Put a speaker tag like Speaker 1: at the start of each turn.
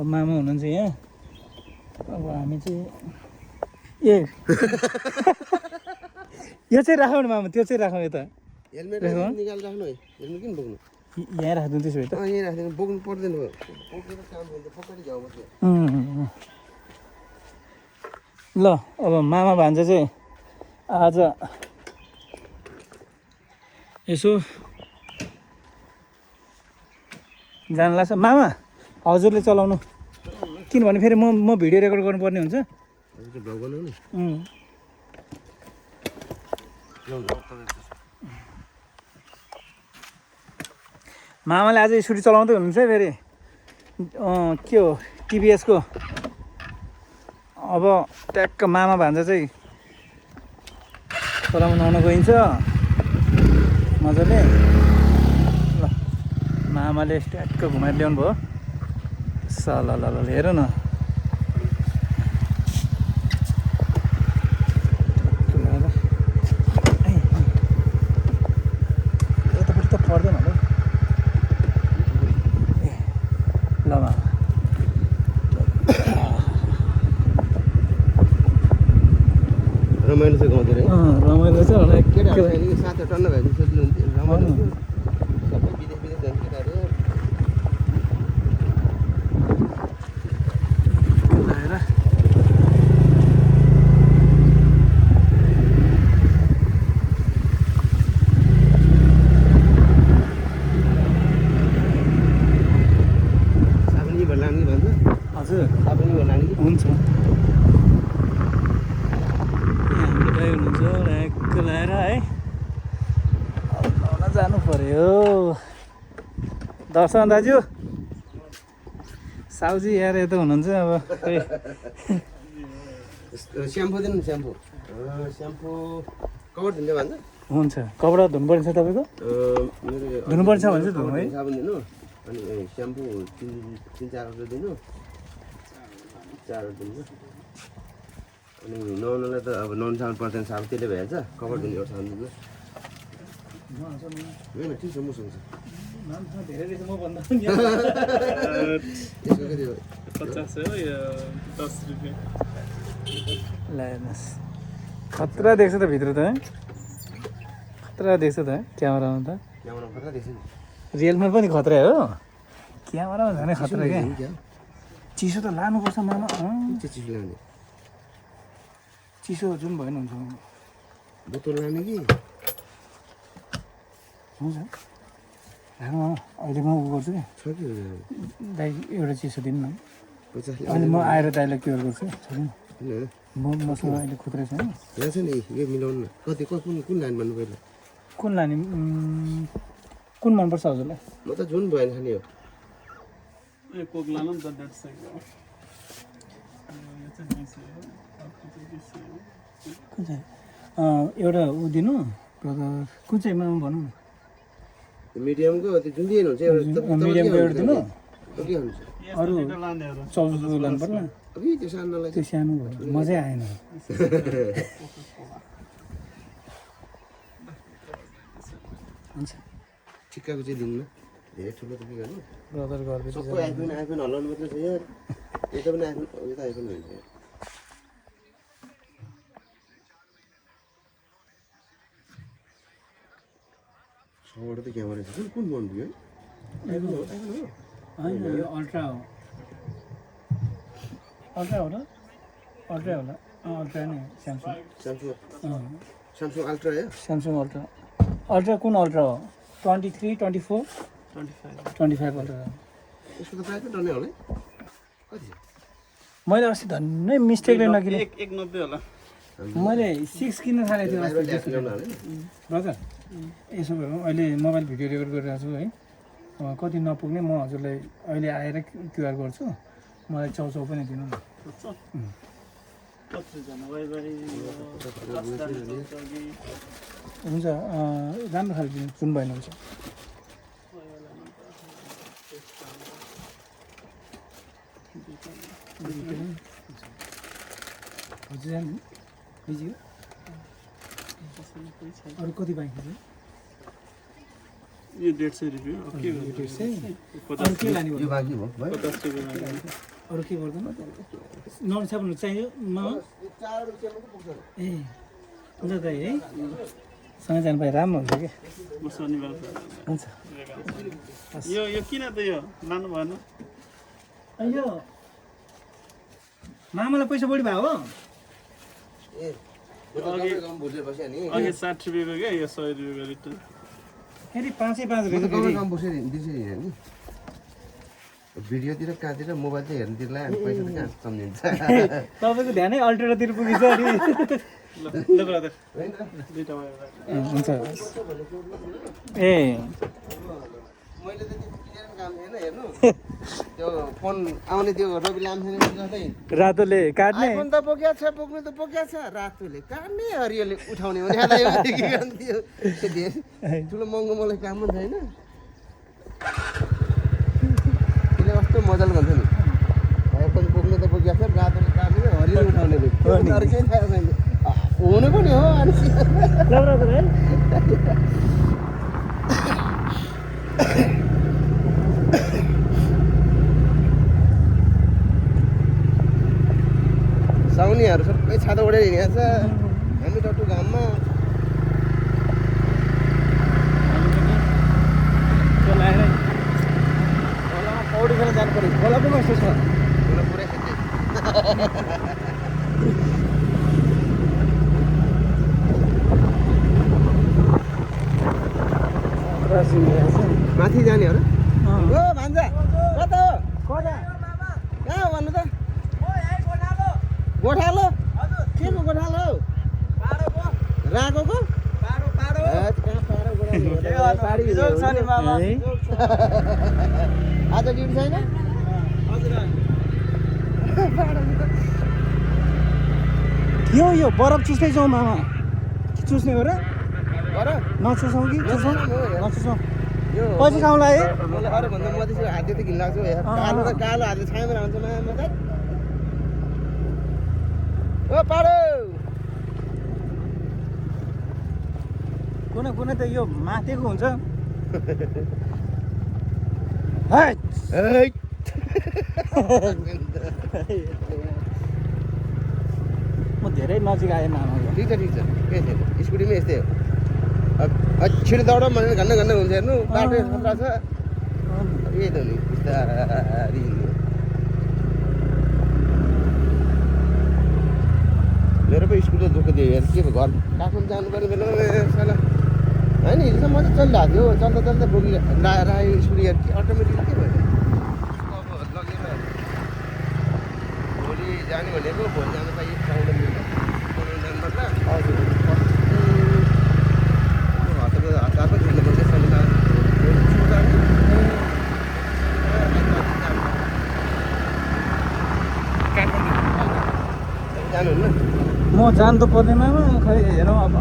Speaker 1: मामा हुनुहुन्छ यहाँ अब हामी चाहिँ ए यो चाहिँ राखौँ न मामा त्यो चाहिँ राखौँ यता
Speaker 2: हेलमेट निकाल राख्नु है हेलमेट किन बोक्नु
Speaker 1: यहाँ राखिदिउँ त्यसो भए त
Speaker 2: यहीँ राखिदिनु बोक्नु पर्दैन बोकेर काम हुन्छ पक्कै जाऊ बस्यो
Speaker 1: ल अब मामा भान्जा चाहिँ आज यसो जानु लाग्छ मामा हजुरले चलाउनु किनभने फेरि म भिडियो रेकर्ड गर्नुपर्ने हुन्छ
Speaker 2: भ्लग बनाउनु
Speaker 1: मामाले आज स्कुटी चलाउँदै हुनुहुन्छ है फेरि के हो टिभिएसको अब ट्याक्क मामा भान्जा चाहिँ चलाउन गइन्छ मजाले ल मामाले ट्याक्क घुमाएर ल्याउनु भयो सल ल हेर न यतापट्टि त पर्दैन होला ए ल मामा
Speaker 2: रमाइलो छ गाउँतिर
Speaker 1: रमाइलो छ होला
Speaker 2: केटाहरू साथै टन्न भयो सोध्नु रमाइलो सबै विदेश जान्छ केटाहरू
Speaker 1: हजुर
Speaker 2: हुन्छ
Speaker 1: हुन्छ हुनुहुन्छ ऱ्याक्क ल्याएर है लाउन जानु पर्यो दर्शन दाजु साउजी यार यता हुनुहुन्छ अब खै
Speaker 2: स्याम्पू दिनु स्याम्पू स्याम्पू कभर धुन्छ भन्छ
Speaker 1: हुन्छ कपडा धुनुपर्ने छ तपाईँको धुनुपर्ने छ भने चाहिँ धुनु है
Speaker 2: साबुन दिनु अनि स्याम्पू तिन चारवटा दिनु चारवटा दिनु अनि नुहाउनुलाई त अब नुहाउनु साबुन पर्दैन साबुन त्यसले भइहाल्छ कभर दिनु एउटा साबुन दिनु होइन ठिक छ मसँग छ
Speaker 1: धेरै रहेछ म भन्दा
Speaker 2: यसको कति हो
Speaker 3: 50 हो या 10 रुपियाँ
Speaker 1: ल हेर्नुहोस् खतरा देख्छ त भित्र त है खतरा देख्छ त है क्यामेरामा त
Speaker 2: क्यामेरा खतरा देख्छ नि
Speaker 1: रियलमा पनि खतरा हो क्यामेरामा झनै खतरा क्या चिसो त लानुपर्छ मामा
Speaker 2: चिसो लाने
Speaker 1: चिसो जुन भयो नि हुन्छ
Speaker 2: बोतल लाने कि
Speaker 1: हुन्छ लानु मामा अहिले म उ गर्छु क्या
Speaker 2: छ कि
Speaker 1: दाइ एउटा चिसो दिनु न
Speaker 2: 50
Speaker 1: अनि म आएर दाइलाई क्योर गर्छु छैन
Speaker 2: किन
Speaker 1: मसँग अहिले खुद्रा छैन
Speaker 2: यहाँ छ नि यो मिलाउनु न कति कुन लाइन भन्नु पहिला
Speaker 1: कुन लाने कुन मनपर्छ हजुरलाई
Speaker 2: म त जुन भएन खाने हो
Speaker 3: ए कोक लानु नि त 150 को यो चाहिँ 20 हो अर्को चाहिँ 20 हो
Speaker 1: कुन चाहिँ एउटा ऊ दिनु ब्रदर कुन चाहिँ मामा भनौँ न
Speaker 2: मिडियमको त्यो जुन दिनु हुन्छ एउटा
Speaker 1: मिडियमको एउटा दिनु
Speaker 2: के हुन्छ
Speaker 1: अरू
Speaker 3: यस्तो लानेहरु
Speaker 1: 14 लानु पर्ला
Speaker 2: अघि त्यो सानोलाई
Speaker 1: त्यो सानो भयो मजै आएन हुन्छ
Speaker 2: ठिक्काको चाहिँ दिनु न धेरै ठुलो त के गर्नु
Speaker 1: ब्रदर गर्दै
Speaker 2: सबै आइफोन हल्लाउनु मात्रै छ यार यता पनि आइफोन यता आइफोन हुन्छ छवटा त क्यामेरा छ कुन फोन दियो
Speaker 1: होइन यो अल्ट्रा हो अल्ट्रा हो र अल्ट्रा होला अल्ट्रा नै स्यामसङ
Speaker 2: स्यामसङ अल्ट्रा हो
Speaker 1: स्यामसङ अल्ट्रा अल्ट्रा कुन अल्ट्रा हो 23 24 25 अल्ट्रा
Speaker 2: यसको त प्राइस डनै होला कति
Speaker 1: मैले अस्ति धन्नै मिस्टेकले नकिने
Speaker 3: 190 होला
Speaker 1: मैले 6 किन्न थालेको थिएँ अस्ति ब्रदर यसो गरौँ अहिले मोबाइल भिडियो रेकर्ड गरिरहेको छु है कति नपुग्ने म हजुरलाई अहिले आएर क्युआर गर्छु मलाई चाउचाउ पनि दिनु न हुन्छ राम्रो खाले दिनु जुन भएन हुन्छ हजुर जानु बिजी हो अरू कति बाँकी छ
Speaker 3: यो 150 रुपियाँ अब के गर्नु?
Speaker 1: 150 अनि के लाने
Speaker 2: यो बाँकी भयो
Speaker 3: 50 रुपियाँ लाग्यो।
Speaker 1: अरू के गर्दैन नन साबुन चाहियो मामा ए ल दाइ है सँगै जानु पाए राम्रो हुन्छ कि
Speaker 3: म शनिबार
Speaker 1: हुन्छ
Speaker 3: यो किन त यो लानु भएन?
Speaker 1: यो मामालाई पैसा बढी भयो हो
Speaker 2: ए यो त कम भुटेर बस्यो नि
Speaker 3: अघि 60 रुपियाँको क्या यो 100 रुपियाँको लिटर
Speaker 1: फेरि 5.5
Speaker 2: यो त
Speaker 1: रुपियाँ
Speaker 2: कम बसेर दिन्छ नि भिडियोतिर कहाँतिर मोबाइल चाहिँ हेर्नुतिर लाग्यो अनि पैसा त कहाँ सम्झिन्छ
Speaker 1: तपाईँको ध्यानै अल्ट्रातिर पुगिन्छ अनि
Speaker 3: ल ब्रदर दुईटा भयो
Speaker 1: हुन्छ ए
Speaker 2: मैले त त्यो क्लियर काम थिएन हेर्नु त्यो फोन आउने त्यो रवि लामछाने जस्तै
Speaker 1: रातोले काट्ने
Speaker 2: आइफोन त बोक्या छ बोक्नु त बोक्या छ रातोले काट्ने हरियोले उठाउने भने के गर्नु ठुलो महँगो मलाई काम पनि छैन त्यसले कस्तो मजाले भन्छ नि आइफोन बोक्नु त बोक्या छ रातोले काट्ने हरियोले उठाउने अरू केही थाहा छैन हुनु पनि हो अनि साउनीहरू सबै छाता ओढेर हिँडेको छ हामी टट्टु घाममा
Speaker 1: खोलामा पौडी खेल्न जानु पऱ्यो खोला पो कस्तो छ
Speaker 2: खोला पुरै खेल्दै माथि जाने हो र ओ भान्जा कता हो कहाँ हो भन्नु त गोठालो के को गोठालो हौ राकोको आज ड्युटी छैन
Speaker 1: थियो यो बरफ चुस्दै जाउँ मामा चुस्ने हो र
Speaker 2: गर
Speaker 1: नचुसौँ कि चुसौँ नचुसौँ
Speaker 2: यो
Speaker 1: पछि खाउँला है
Speaker 2: मलाई अरू भन्दा म त्यसको हात त घिन लाग्छ यार कालो र कालो हातले छायामा रहन्छ म त ओ पाडो
Speaker 1: कुनै कुनै त यो माथेको हुन्छ है म धेरै नजिक आएँ मामाको
Speaker 2: ठिक छ के छैन स्कुटीमै यस्तै हो छिटो दौड भनेर घन्न घन्न हुन्छ हेर्नु बाटो खतरा छ यही त हो नि बिस्तारी हिँड्नु मेरो पो स्कुल त दुःख दियो यार के भयो घर काठमाडौँ जानुपर्ने बेलामा साला होइन हिजोसम्म मजा चलिरहेको थियो चल्दा चल्दा बोकी रायो स्कुल यार अटोमेटिक के भयो अब लगेर भोलि जाने भनेको भोलि जानु पाइयो जानुपर्छ हजुर हतारको झुल्नुपर्छ शनिबार जानुहुन्न
Speaker 1: म जानु त पर्दैन मामा खै हेरौँ अब